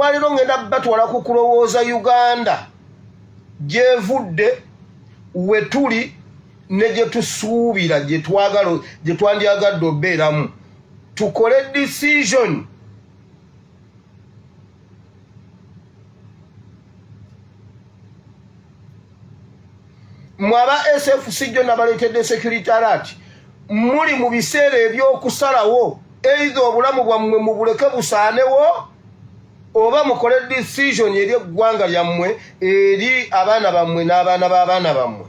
Olwaleero ngenda batwala ku kulowooza Uganda gyevudde, we tuli ne gye tusuubira, gye twagala, gye twandyagadde obeeramu, tukole decision. Mwe aba SFC jo nabaleetedde security alert. Muli mu biseera eby'okusalawo, either obulamu bwammwe mubuleke busaanewo oba mukole decision eri eggwanga lyammwe, eri abaana bammwe n'abaana b'abaana bammwe.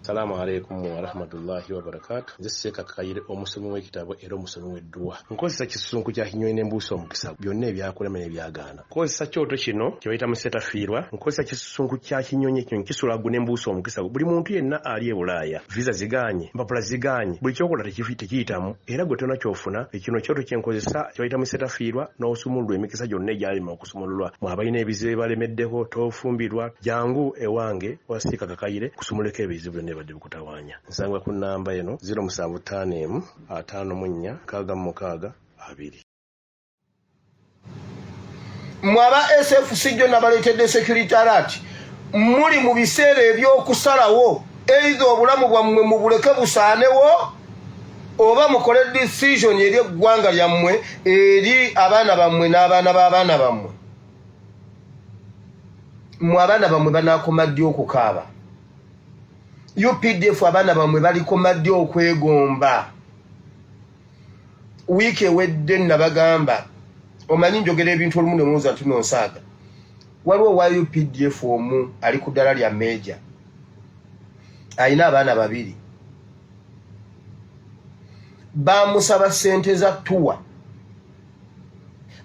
Salaamu alaikum warahmatullahi wabarakatu. Nze Seeka Kakayire, omusomi w'ekitabo era omusomi w'edduwa. Nkozesa kisusunku kya kinyonyi n'embuusa omukisa, byonna ebyakulema n'ebyagaana. Nkozesa kyoto kino kye bayita musetafiirwa. Nkozesa kisusunku kya kinyonyi, ekinyonyi kisula ggu n'embuusa omukisa. Buli muntu yenna ali e Bulaaya, visa zigaanye, empapula zigaanye, buli kyokola tekiyitamu, era gwe tolina ky'ofuna. Kino kyoto kye nkozesa kye bayita musetafiirwa, n'osumululwa emikisa gyonna egyalema okusumululwa. Mwe abalina ebizibu ebibalemeddeko, tofumbirwa, jangu ewange wa Seeka Kakayire kusumuleko ebizibu byonna ebibadde bikutawaanya. Nsangibwa ku nnamba eno 0751 54 66 2. Mwe aba SFC jo nabaleetedde security alert. Muli mu biseera eby'okusalawo, either obulamu bwammwe mubuleke busaanewo oba mukole decision eri eggwanga lyammwe, eri abaana bammwe n'abaana b'abaana bammwe. Mwe abaana bammwe banaakoma ddi okukaaba? UPDF, abaana bammwe balikoma ddi okwegomba? Wiiki ewedde nabagamba, omanyi njogera ebintu olumu nemuwuza nti nonsaaga. Waliwo owa UPDF omu ali ku ddala lya meeja, alina abaana babiri, bamusaba sente za tuwa.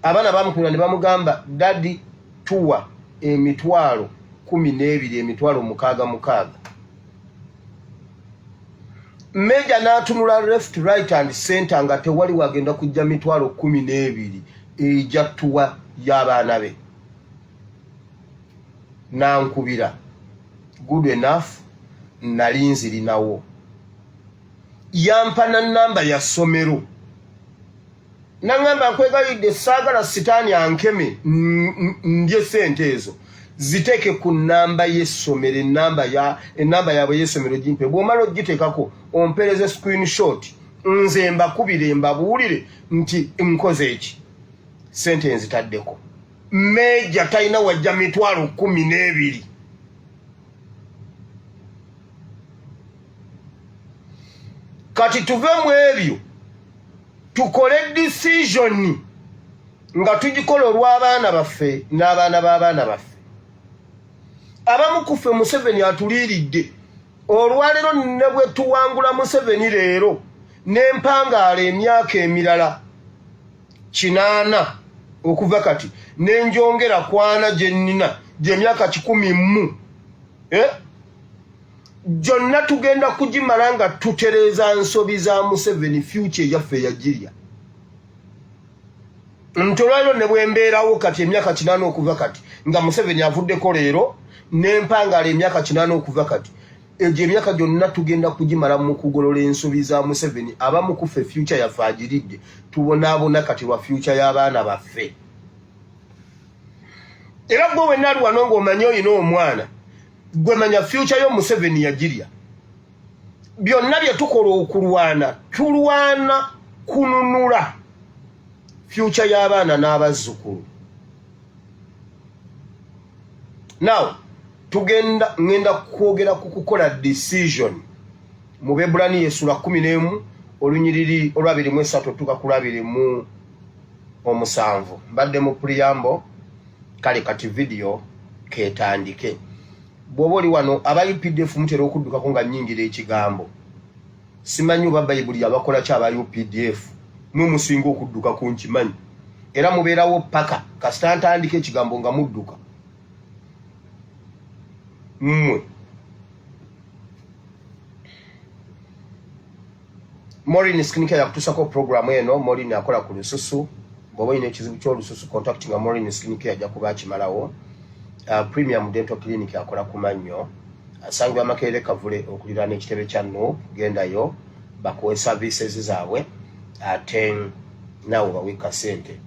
Abaana bamukubira ne bamugamba, "Daddy, tuwa 120,000, 6,000 mukaaga." Meja n'atunula left, right and center nga tewali wagenda kujja 120,000 ejja tuwa y'abaana be. Nankubira, good enough nali nzirinawo, yampa na namba ya ssomero, naŋŋamba, "Nkwegayidde, saagala sitaani ankeme ndye sente ezo, ziteeke ku namba y'essomero, enamba yaabwe y'essomero gimpe. Bw'omala ogiteekako ompereze screenshot, nze mbakubire mbabuulire nti nkoze eki, sente nzitaddeko." Meeja talina wajja 120,000. Kati tuve mu ebyo, tukole decision nga tugikola olw'abaana baffe n'abaana b'abaana baffe. Abamu ku ffe Museveni atuliiridde. Olwaleero ne bwe tuwangula Museveni leero n'empangaala emyaka emirala 80 okuva kati, nenjongera kwana gye nnina, gyemyaka 100, eh? Gyonna tugenda kugimala nga tutereeza nsobi za Museveni. Future eyaffe yagirya. Nti olwaliro ne bwembeerawo kati emyaka 80 okuva kati nga Museveni avuddeko leero, nempangaala emyaka 80 okuva kati, egyo emyaka gyonna tugenda kugimala mu kugolola ensobi za Museveni. Abamu kuffe future yaffe agiridde. Tubonaabona kati lwa future y'abaana baffe. Era gwe wenna ali wano ng'omanyi olina omwana, gwe manya future yo Museveni yagirya. Byonna bye tukola okulwana, tulwana kununula future y'abaana n'abazzukulu. Now tugenda, ngenda kwogera ku kukola decision. Mu Bebulaniya essula 11 olunyiriri olw'23 otuuka ku lw'27. Mbadde mu preamble. Kale kati video ketandike. Bw'oba oli wano, aba UPDF mutera okuddukako nga nnyingira ekigambo. Simanyi oba Bayibuli yabakola ki. Aba UPDF mwe musinga okudduka ku nkimanyi, era mubeerawo paka kasita ntandika ekigambo nga mudduka mmwe. Morin Skincare yakutusako programu eno. Morin akola ku lususu. Bw'oba olina ekizibu ky'olususu, contact nga Morin Skincare, ajja kuba akimalawo. Premium Dental Clinic akola ku mannyo, asangibwa Makerere Kavule okuliraana ekitebe kya NUP. Gendayo bakuwe services zaabwe, ate naawe bawe kasente.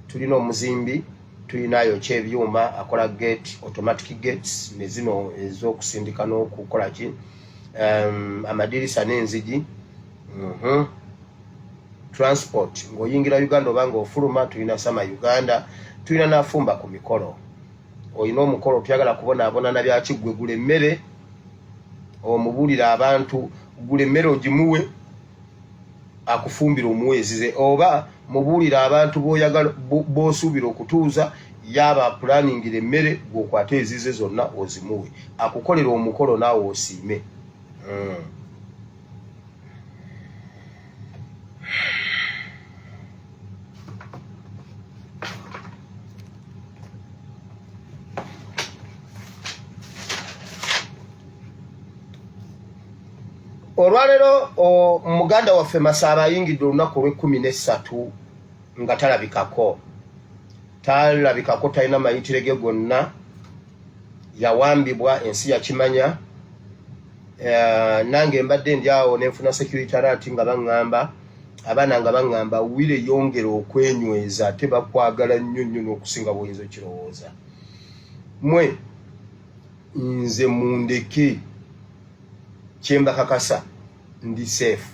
Tulina omuzimbi. Tulina ayokya ebyuma, akola gate, automatic gates ne zino ez'okusindika n'okukola ki, amadirisa n'enzigi. Transport, ng'oyingira Uganda oba ng'ofuluma, tulina Sama Uganda. Tulina n'afumba ku mikolo. Olina omukolo, tuyagala kubonaabona na byakiggwe, gula emmere omubuulira abantu, gula emmere ogimuwe akufumbira omuweezize, oba mubuulire abantu b'oyagala b'osuubira okutuuza, yaaba apulaningira emmere, gw'okwate ezize zonna ozimuwe, akukolera omukolo naawe osiime. Olwaleero muganda waffe Masaaba ayingidde olunaku olw'ekkumi n'essatu nga talabikako, talabikako, talina mayitire ge gonna. Yawambibwa, ensi yakimanya. Nange mbadde ndi awo nenfuna security alert nga baŋŋamba, abaana nga baŋŋamba, "Wire, yongera okwenyweza, ate bakwagala nnyo nnyo n'okusinga bw'oyinza okirowooza." Mwe nze mundeke, kyembakakasa ndi safe,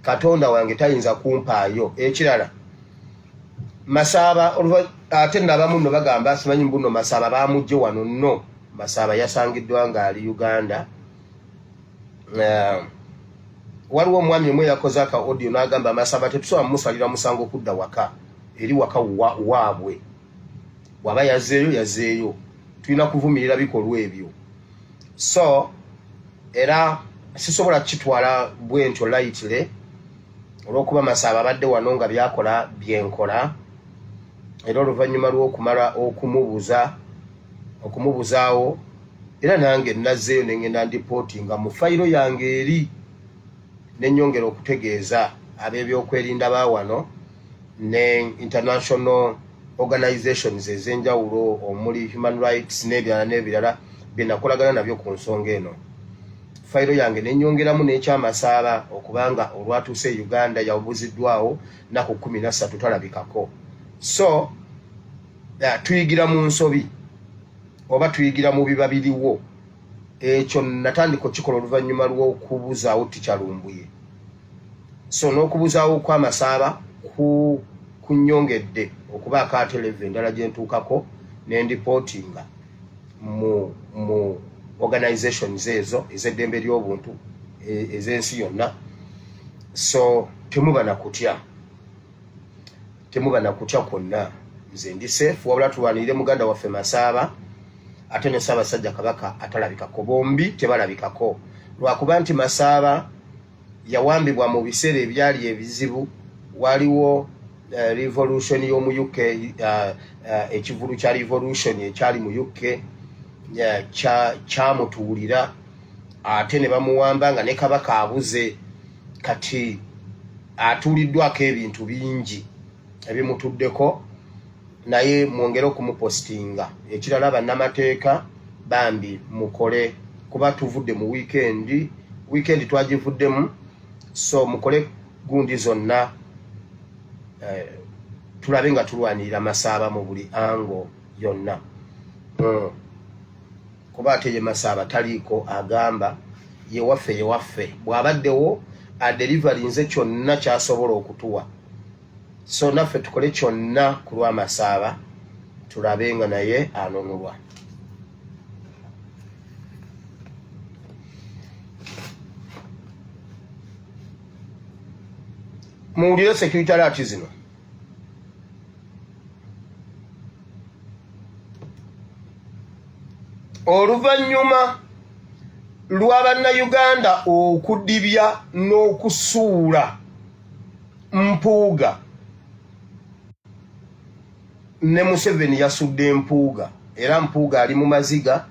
Katonda wange tayinza kumpaayo. Ekirala, Masaaba, ate nabamu nno bagamba simanyi mbuno Masaaba bamugje wano. Nno Masaaba yasangiddwa ng'ali Uganda. Waliwo omwami omu eyakoze aka audio n'agamba Masaaba tetusobola mumusalira musango okudda waka, eri waka waabwe. Bw'aba yazeeyo, yazeeyo, tulina kuvumirira bikolwa ebyo. So era sisobola kukitwala bwentyo lightly olw'okuba Masaaba abadde wano nga byakola byenkola. Era oluvannyuma lw'okumala okumubuza, okumubuzaawo, era nange nazzeeyo nengenda ndipootinga mu fayiro yange eri, nenyongera okutegeeza ab'ebyokwerinda ba wano ne international organizations ez'enjawulo omuli human rights n'ebirala n'ebirala byenakolagana nabyo ku nsonga eno. Fayiro yange nenyongeramu n'ekyamasaaba okubanga olwatuuse e Uganda yabuziddwawo naku 13 talabikako. So tuyigira mu nsobi oba tuyigira mu biba biriwo. Ekyo natandika okukikola oluvannyuma lw'okubuzaawo Tichalumbuye. So n'okubuzaawo kw'Amasaaba ku kunyongedde okubaako ate level endala gye ntuukako nendipootinga mu organizations ezo ez'eddembe ly'obuntu ez'ensi yonna. So temuba nakutya, temuba nakutya kwonna, nze ndi safe. Wabula tulwanirire muganda waffe Masaaba ate ne Ssaabasajja Kabaka atalabikako. Bombi tebalabikako lwakuba nti Masaaba yawambibwa mu biseera ebyali ebizibu. Waliwo revolution y'omu UK, ekivulu kya revolution ekyali mu UK kyamutuulira, ate ne bamuwamba nga ne Kabaka abuze. Kati atuuliddwako ebintu bingi ebimutuddeko, naye mwongere okumupostinga. Ekirala, bannamateeka bambi mukole, kuba tuvudde mu weekend, weekend twagivuddemu. So mukole gundi zonna, tulabe nga tulwanirira Masaaba mu buli ango yonna. Kuba ate ye Masaaba taliiko, agamba yewaffe, yewaffe bw'abaddewo adelivarinze kyonna kyasobola okutuwa. So naffe tukole kyonna ku lw'Amasaaba, tulabe nga naye anunulwa. Muwulire security alert zino. Oluvannyuma lwa Bannayuganda okudibya n'okusuula Mpuuga, ne Museveni yasudde Mpuuga, era Mpuuga ali mu maziga,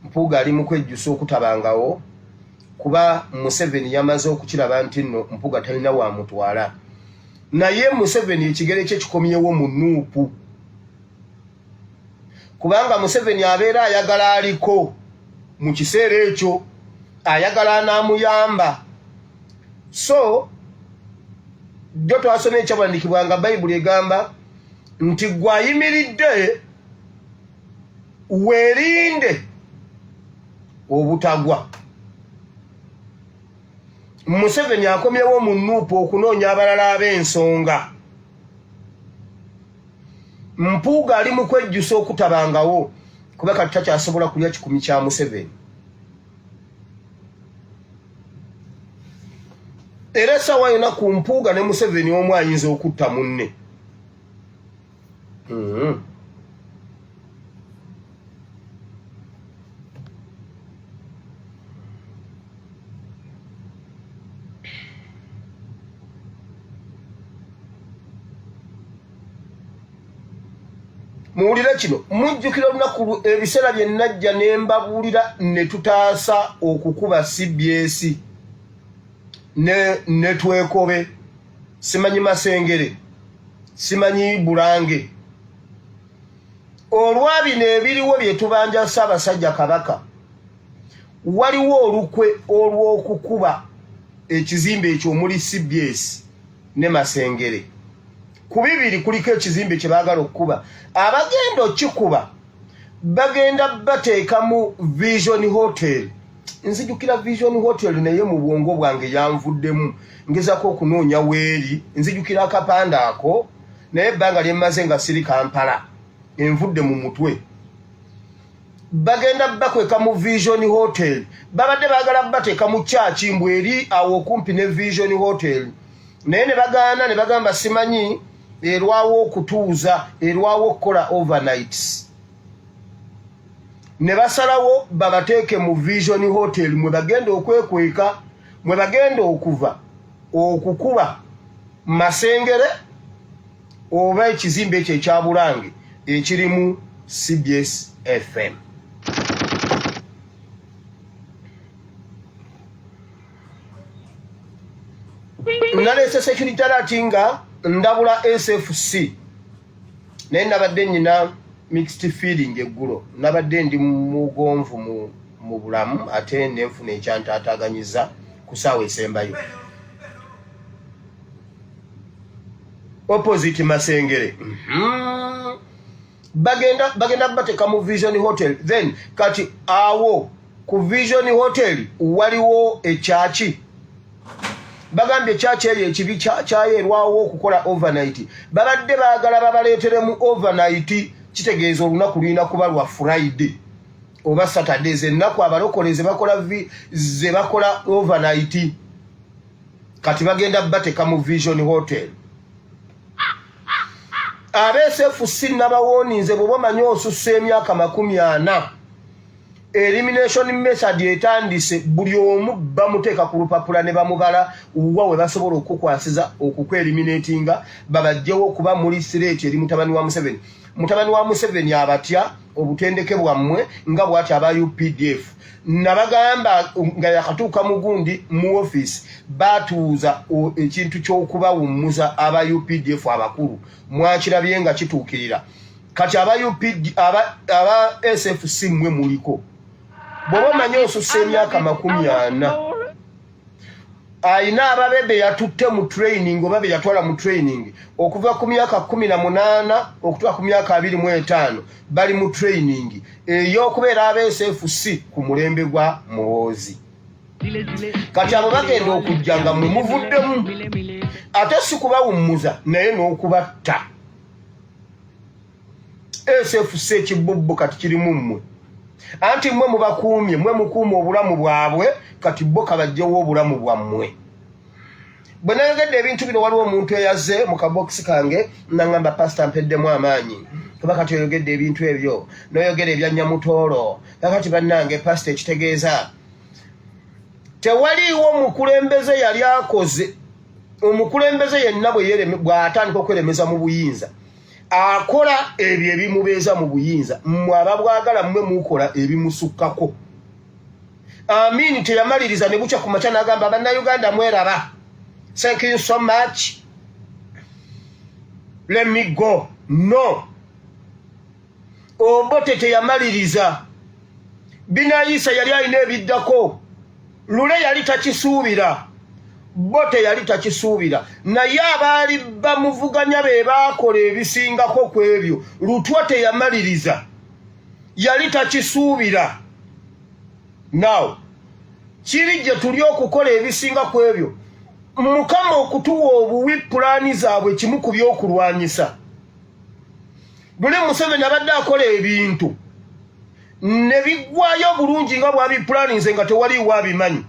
Mpuuga ali mu kwejjusa okutabangawo, kuba Museveni yamaze okukiraba nti nno Mpuuga talina wamutwala. Naye Museveni ekigere kye kikomyewo mu NUP, kubanga Museveni abeera ayagala aliko mu kiseera ekyo, ayagala anaamuyamba. So jjo twasomye ekyawandiikibwa nga Bayibuli egamba Nti gwe ayimiridde weerinde obutagwa. Museveni akomyewo mu nuupu okunoonya abalala ab'ensonga. Mpuuga ali mu kwejjusa okutabangawo kuba kati takyasobola kulya kikumi kya Museveni. Era essaawa yonna ku Mpuuga ne Museveni omu ayinza okutta munne. Muwulire kino, mujjukira olunaku ebiseera bye najja ne mbabuulira ne tutaasa okukuba CBS ne twekobe simanyi Masengere, simanyi Bulange, olwa bino ebiriwo bye tubanja Ssaabasajja Kabaka. Waliwo olukwe olw'okukuba ekizimbe ekyo omuli CBS ne Masengere. Ku bibiri kuliko ekizimbe kye baagala okukuba. Abagenda okikuba bagenda bateekamu Vision Hotel. Nzijukira Vision Hotel, naye mu bwongo bwange yanvuddemu, ngezako okunoonya weeri. Nzijukira akapande ako, naye ebbanga lye mmaze nga siri Kampala envudde mu mutwe. Bagenda bakweka mu Vision Hotel. Babadde baagala bateeka mu kyaki mbu eri awo okumpi ne Vision Hotel, naye ne bagaana ne bagamba simanyi erwawo okutuuza, erwawo okukola overnights, ne basalawo babateeke mu Vision Hotel mwe bagenda okwekweka, mwe bagenda okuva okukuba Masengere oba ekizimbe ekyo ekya Bulange ekirimu CBS FM. Naleese security alert nga ndabula SFC, naye nabadde nyina mixed feeling eggulo. Nabadde ndi mugonvu mu bulamu, ate nenfuna ekyantaataganyiza ku saawa esembayo. Opposite Masengere, Bagenda bateeka mu Vision Hotel. Then kati awo ku Vision Hotel waliwo ekyaki, bagambye ekyaki eyo ekibi kyayo erwawo okukola overnight. Babadde baagala babaleeteremu overnight, kitegeeza olunaku lulina kuba lwa Friday oba Saturday, zennaku abalokole ze bakola overnight. Kati bagenda bateeka mu Vision Hotel. Abeesefu nabawooninze, bw'oba omanyi osussa emyaka 40, elimination method etandise. Buli omu bamuteeka ku lupapula ne bamubala wa we basobola okukwasiza okukweliminatinga, babajjewo okuba muli threat eri mutabani wa Museveni. Mutabani wa Museveni abatya obutendeke bwammwe nga bwati aba UPDF. Nabagamba nga yakatuuka mugundi mu office, batuuza ekintu ky'okubawummuza aba UPDF abakulu. Mwakirabye nga kituukirira. Kati aba UPD, aba SFC mmwe muliko, bw'oba omanyi osussa emyaka 40, ayina ababe be yatutte mu training oba be yatwala mu training okuva ku myaka 18 okutuuka ku myaka 25, bali mu training ey'okubeera aba SFC ku mulembe gwa Muhoozi. Kati abo bagenda okujja nga mwe muvuddemu, ate si kubawummuza naye n'okubatta. SFC ekibubbu kati kirimu mmwe, anti mmwe mubakuumye, mmwe mukuuma obulamu bwabwe. Kati bo kabajjewo obulamu bwammwe. Bwe nayogedde ebintu bino, waliwo omuntu eyazze mu kabokisi kange nangamba, "Pasita, mpeddemu amaanyi kuba kati oyogedde ebintu ebyo noyogera ebya Nyamutoolo. Kakati bannange, pasita, ekitegeeza tewaliiwo mukulembeze yali akoze." Omukulembeze yenna bw'atandika okweremeza mu buyinza, akola ebyo ebimubeeza mu buyinza. Mmwe ababwagala, mmwe mukola ebimusukkako. Amin teyamaliriza ne bukya ku makya n'agamba, "Bannayuganda mweraba, thank you so much, let me go." No, Obote teyamaliriza. Binaisa yali alina ebiddako. Lule yali takisuubira. Bo teyali takisuubira, naye abaali bamuvuganya be baakola ebisingako ku ebyo. Lutwa teyamaliriza, yali takisuubira. Now kiri gye tuli okukola ebisinga ku ebyo. Mukama okutuwa obuwi pulaani zaabwe kimu ku by'okulwanyisa. Luli Museveni abadde akola ebintu ne biggwayo bulungi nga bw'abipulaninze nga tewaliiwo abimanyi.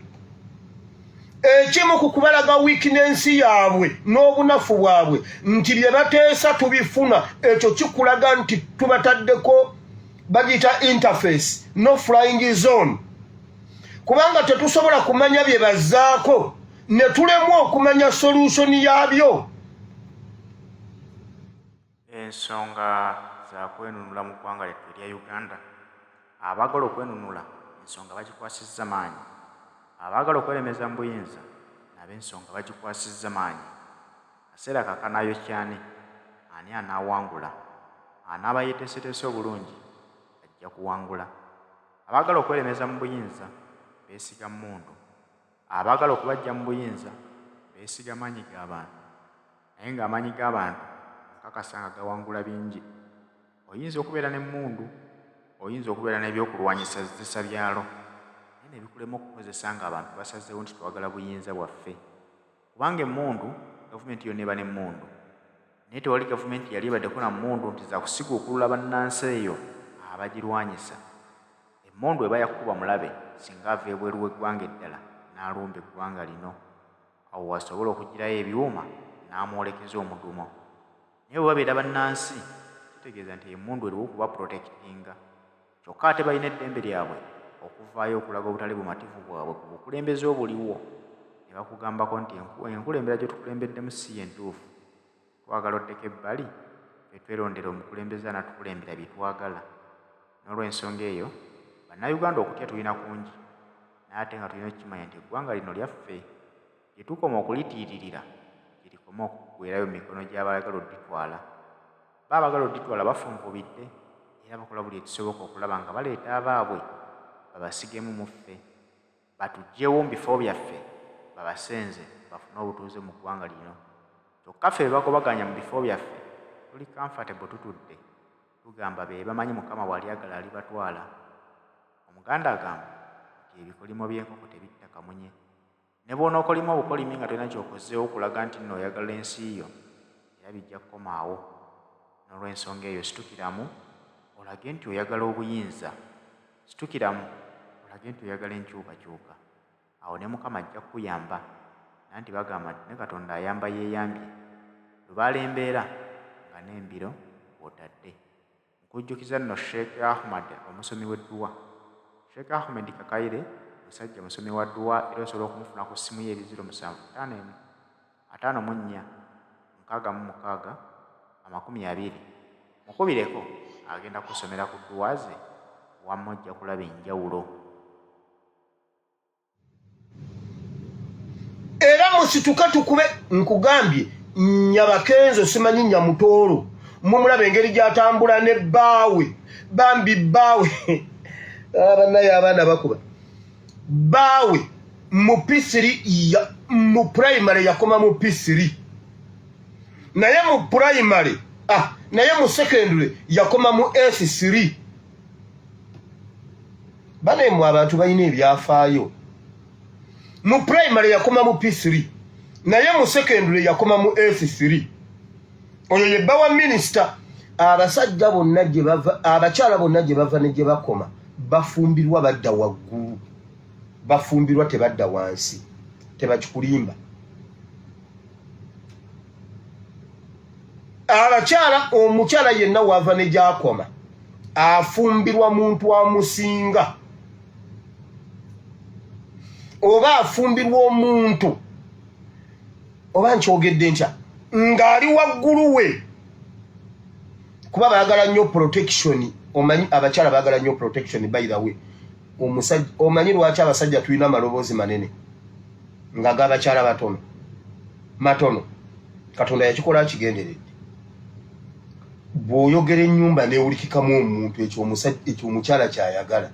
Ekimu ku kubalaga wiikinensi yaabwe n'obunafu bwabwe nti bye bateesa tubifuna, ekyo kikulaga nti tubataddeko bagiyita interface no flying zone, kubanga tetusobola kumanya bye bazzaako ne tulemwa okumanya solution yaabyo. Ensonga za kwenunula mu ggwanga lyattu erya Uganda. Abaagala okwenunula ensonga bagikwasizza maanyi. Abaagala okweremeza mu buyinza nabo ensonga bagikwasizza maanyi. Kaseera ka kanaayokya ani? Ani anaawangula? Anaaba yeeteeseteese obulungi ajja kuwangula. Abaagala okweremeza mu buyinza beesiga mmundu. Abaagala okubaggya mu buyinza beesiga maanyi ga bantu. Naye ng'amaanyi g'abantu nkakasa nga gawangula bingi. Oyinza okubeera n'emmundu, oyinza okubeera n'ebyokulwanyisa zzisabyalo naye ne bikulema okukozesa ng'abantu basazeewo nti twagala buyinza bwaffe. Kubanga emmundu, gavumenti yonna eba n'emmundu. Naye tewali gavumenti yali ebaddeko na mmundu nti za kusiguukulula bannansi eyo abagirwanyisa. Emmundu eba ya kukuba mulabe singa ava ebweru w'eggwanga eddala n'alumba eggwanga lino. Awo w'asobola okuggyirayo ebyuma n'amwolekeza omudumo. Naye bwe babeera bannansi, kitegeeza nti emmundu eriwo okubapulotekitinga. Kyokka ate balina eddembe lyabwe okuvaayo okulaga obutali bumativu bwabwe ku bukulembeze obuliwo ne bakugambako nti enkulembera gy'otukulembeddemu si ye ntuufu. Twagala oddeko ebbali ffe twerondere omukulembeze anatukulembera bye twagala. N'olwensonga eyo, Bannayuganda okutya tulina kungi naye ate nga tulina okukimanya nti eggwanga lino lyaffe. Gye tukoma okulitiiririra gye likoma okuggweerayo mu mikono gy'abaagala odditwala. Bo abaagala odditwala bafunvubidde era bakola buli ekisoboka okulaba nga baleeta abaabwe babasigemu mu ffe, batuggyewo mu bifo byaffe babasenze bafune obutuuze mu ggwanga lino. Kyokka ffe be bagobaganya mu bifo byaffe tuli comfortable tutudde tugamba be bamanyi Mukama bw'alyagala alibatwala. Omuganda agamba nti ebikolimo by'enkoko tebitta kamunye. Ne bw'onookolima obukolimi nga tolina ky'okozeewo kulaga nti nno oyagala ensi yo, era bijja kukoma awo. N'olw'ensonga eyo situkiramu olage nti oyagala obuyinza. Situkiramu olage nti oyagala enkyukakyuka. Awo ne Mukama ajja kukuyamba. Nanti bagamba nti ne Katonda ayamba yeeyambye. Lubaale embeera nga n'embiro kw'otadde. Nkujjukiza nno Sheikh Ahmad omusomi w'edduwa. Sheikh Ahmed Kakaire musajja musomi wa dduwa era osobola okumufuna ku ssimu ye eri 0751 54 66 20. Mukubireko agenda kukusomera ku dduwa ze wamma ojja kulaba enjawulo. Era musituke tukube. Nkugambye Nyabakenzo, simanyi Nyamutoolo, mumulaba engeri gyatambula ne bbaawe. Bambi bbaawe, abanaye abaana bakuba bbaawe mu P3, mu primary yakoma mu P3, naye mu primary, ah, naye mu secondary yakoma mu S3. Banemwe abantu balina ebyafaayo. Mu primary yakoma mu P3, naye mu secondary yakoma mu S3. Oyo ye bba wa minisita. Abasajja bonna gye bava, abakyala bonna gye bava ne gye bakoma, bafumbirwa badda waggulu, bafumbirwa tebadda wansi, tebakikulimba. Abakyala, omukyala yenna wava ne gyakoma afumbirwa muntu amusinga, oba afumbirwa omuntu, oba nkyogedde ntya, ng'ali waggulu we, kuba baagala nnyo protection. Omanyi abakyala baagala nnyo protection. By the way, omusajja, omanyi lwaki abasajja tulina amaloboozi manene nga g'abakyala batono matono? Katonda yakikola akigenderedde. Bw'oyogera ennyumba neewulikikamu omuntu, ekyo omukyala kyayagala.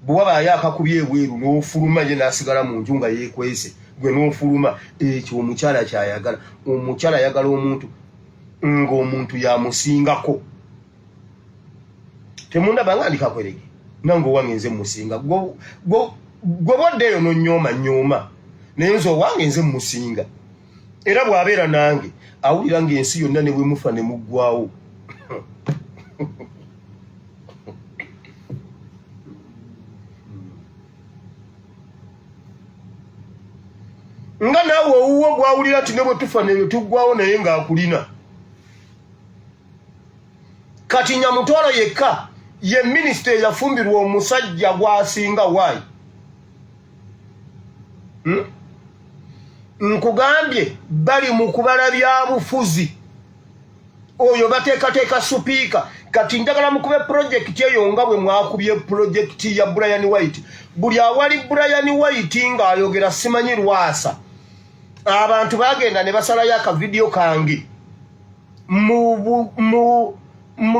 Bwe wabaayo akakubye ebweru n'ofuluma, ye n'asigala mu nju nga yeekwese. Gwe n'ofuluma. Ekyo omukyala kyayagala. Omukyala ayagala omuntu ng'omuntu yamusingako. Temundaba nga ndi kakwerege, nange owange nze musinga. Gwe bwodda eyo nonyooma nyooma, naye nze owange nze musinga. Era bw'abeera nange awulira ng'ensi yonna ne bwemufa ne muggwawo. Nga naawe owuwo gwawulira nti ne bwe tufa ne tuggwawo, naye ng'akulina. Kati Nyamutoro yekka ye minisita eyafumbirwa omusajja gw'asinga. Waayi, Nkugambye bali mu kubala byabufuzi. Oyo bateekateeka supiika. Kati njagala mukube pulojekiti eyo nga bwe mwakubye pulojekiti ya Brian White. Buli awali Brian White ng'ayogera simanyi Lwasa, abantu bagenda ne basalayo akavidiyo kange mu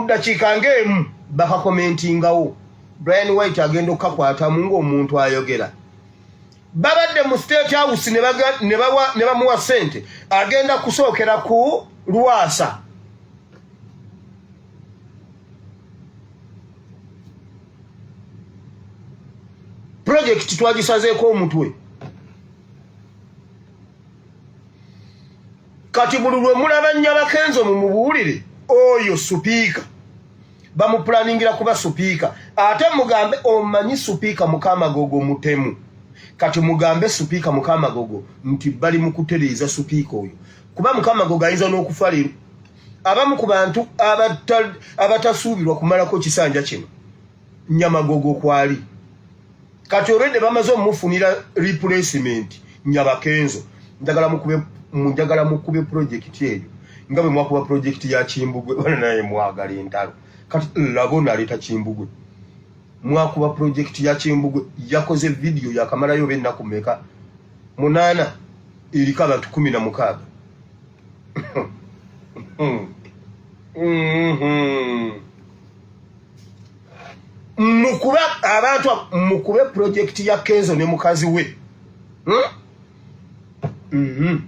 ddakiika ng'emu, bakakomentingawo. Brian White agenda okukakwatamu ng'omuntu ayogera. Babadde mu State House ne bamuwa ssente, agenda kusookera ku Lwasa. Projekiti twagisazeeko omutwe. Kati buli lwe mulaba Nyabakenzo mumubuulire oyo supiika bamupulaningira kuba supiika. Ate mugambe, omanyi supiika Mukamagogo mutemu. Kati mugambe supiika Mukamagogo nti bali mu kutereeza supiika oyo, kuba Mukamagogo ayinza n'okufa leero. Abamu ku bantu abatasuubirwa kumalako kisanja kino, Nyamagogo kwali. Kati olwedde bamaze omufunira replacement, Nyabakenzo. Njagala mukube project eyo nga bwe mwakuba project ya Kimbugwe. Bana naye mwagala entalo. Kati labo naleeta Kimbugwe, mwakuba project ya Kimbugwe. Yakoze vidiyo yakamalayo oba ennaku meka, 8, eriko abantu 16. Mukube abantu, mukube project ya Kenzo ne mukazi we, hmm?